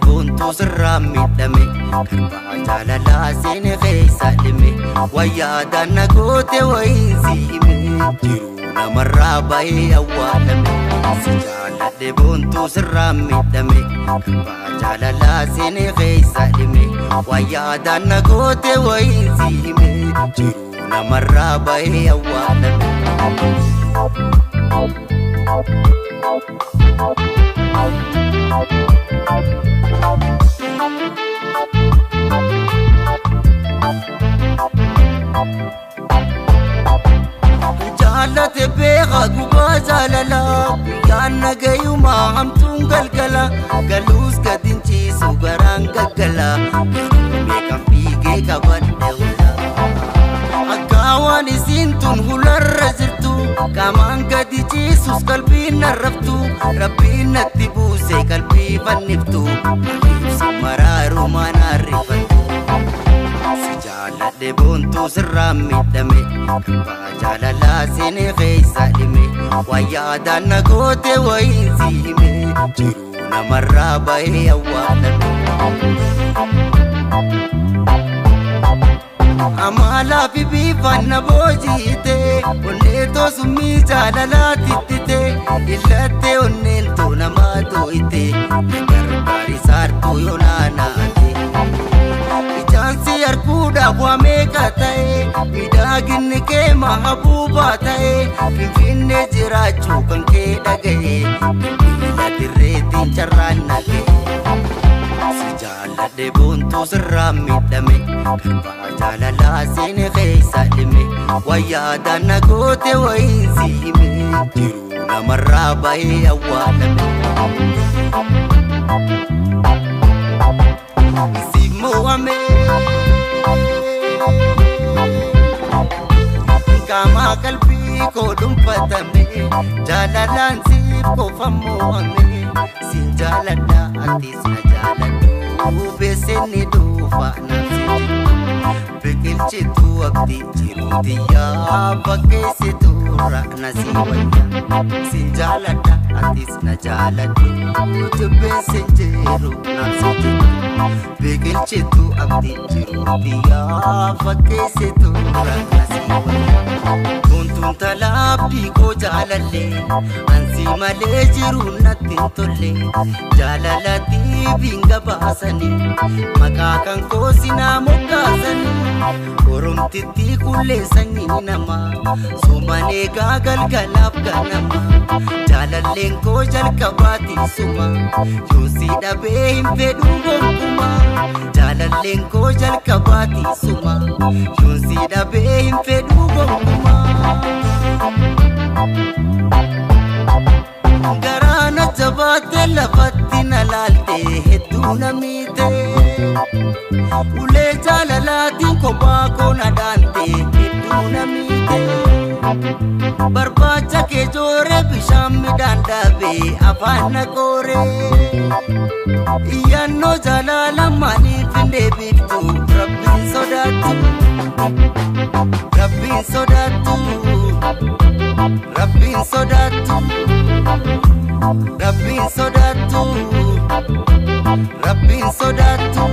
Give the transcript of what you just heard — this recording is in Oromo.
Buntu sirraa miidhame garbaa jaalalaa seene keessa dhime wayyaa na goote wayiin si hime jiruu namarraa bahee awwaalame si jaaladhe buntu sirraa miidhame garbaa jaalalaa seene keessa dhime wayyaa na goote wayiin si hime jiruu namarraa bahee awwaalame. Jaalate beekaa gubaa jaalalaa guyyaan nagayumaa hamtuun galgala galuus gadi hin ciisu garaan gaggala meeqan fiigee qabadhe hula akka waan isiin tun hularra jirtu qaamaan gadi ciisus qalbiin narraftu rabbiin natti buuse qalbii fanniftu maaliif si maraaru maanaarrifattu. Jaaladhe boontuu sirraa miidhame garbaa jaalalaa seene keessa dhime wayyaa na goote wayiin si hime jiruu namarraa bahee awwaalame. Amaalaa fi bifaan na boojiite onnee toosumii jaalalaa tittite illattee onneen too namaa too'ite na gargaari saartuu yoo naanaate. Ijaansi arguudhaaf waa meeqa ta'e miidhaginni kee mahabuubaa ta'e finfinnee jiraachuu kan kee dhaga'e bilbila dirreetiin carraan naga'e. Si jaaladhe boontuu sirraa miidhame garbaa jaalalaa seene keessa dhime wayyaa na goote wayiin si hime jiruu namarraa bahee awwaalame. Qaamaa qalbii koo dhuunfatame jaalalaan siif qofa mo'ame sin jaaladha atis na jaaladhu beessinni dhufa naaf si jiru biqilchituu abdii jiruutiyyaa fakkeessituu raana si wayya sin jaaladha atis na jaaladhu jibbeessin jiru naaf si jiru biqilchituu abdii jiruutiyyaa fakkeessituu raana si wayya. Buntuun talaabdii koo jaalallee ansi malee jiru natti hin tolle jaalalatiif hin gabaasanii maqaa kan koo sinaa moggaasanii oromtittii kullee sanyii namaa sooman eegaa galgalaaf ganama jaalalleen koo jalqabaatii suma yoo si dhabee hin fedhuu gonkumaa jaalalleen koo jalqabaatii suma yoo si dhabee hin fedhuu gonkumaa. Garaana jabaate lafatti na laalte hedduu na miite ulee jaalalaatiin kophaa koo na daante hedduu na miite barbaacha kee jooree bishaan midhaan dhaabee afaan na qooree iyyannoo jaalala maaliif hin deebiftu rabbiin sodaattu rabbiin sodaattu rabbiin sodaattu rabbiin sodaattu rabbiin sodaattu.